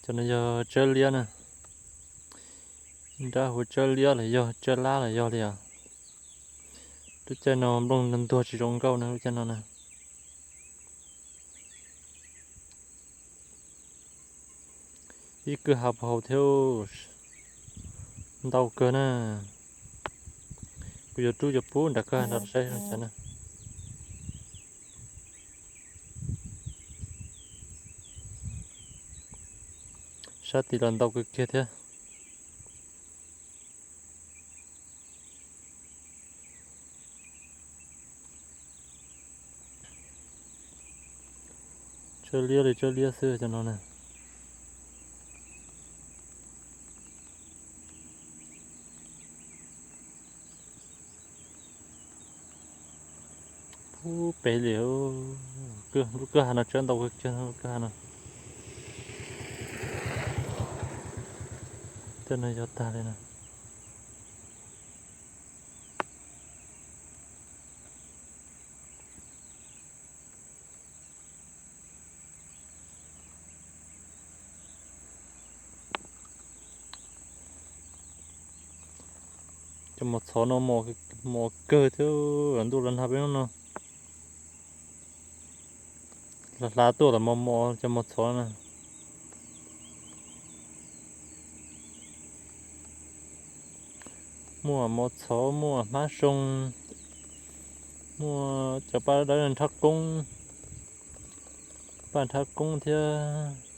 Cov no yog tsawb liab na, nrab hu tsawb liab los yog tsawb lab los yog li os. Lub caij no nplooj ntuag tsis zoo nkauj na lub caij no na. Ib kwj ha puag hauv thiab, ntau kawg na. Kuv yuav rub cov pub nram kwj ha no saib na. Sab tid los ntau kawg kiag thiab. Tsawb liab li tsawb liab xwb cov no na. Pub pem li, lub kwj ha no tsawb ntau kawg kiag lub kwj ha no. Tej no yog tag li na. Cov mos txhov no mos kawg thiab, ntuj los nag peb hnub no. Hlav hlav tuaj los mos mos cov mos txhov na. Muaj mos txhov, muaj hmab zoo, muaj cov paj dawb nrhab koob, paj nrhab koob thiab.